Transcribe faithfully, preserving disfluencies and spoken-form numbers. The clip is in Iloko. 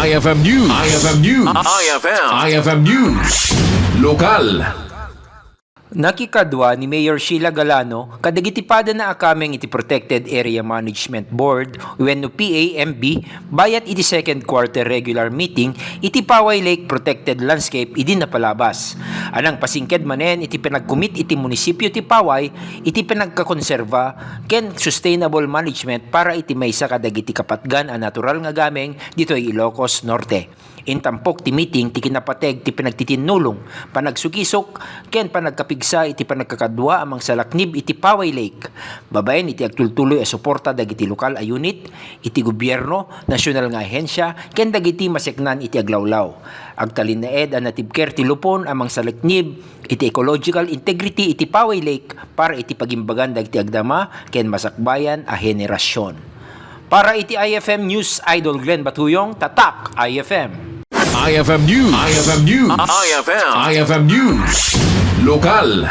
I F M News. I F M News. I F M. I F M News. Lokal. Nakikadua ni Mayor Sheila Galano kadagiti padana a kameng iti Protected Area Management Board wenno P A M B bayat iti second quarter regular meeting iti Paway Lake Protected Landscape idi napalabas. A nangpasingked manen iti panagkumit iti munisipio ti Paway iti panagkakonserba ken sustainable management para iti maysa kadagiti kapatgan a natural nga gameng ditoy Ilocos Norte. Intampok ti meeting ti kinapateg ti panagtitinnulong, panagsukisok, ken panagkapigsa iti panagkakadua a mangsalaknib iti Paway Lake. Babaen iti agtultuloy a suporta dagiti lokal a unit, iti gobierno, nasional nga ahensya, ken dagiti maseknan iti aglawlaw. Agtalinaed a natibker ti lupon a mangsalaknib iti ecological integrity iti Paway Lake para iti pagimbagan dagiti agdama ken masakbayan a henerasyon. Para iti I F M News, Idol Glenn Batuyong, Tatak I F M. I F M News. I F M News. I F M. I F M News. Lokal.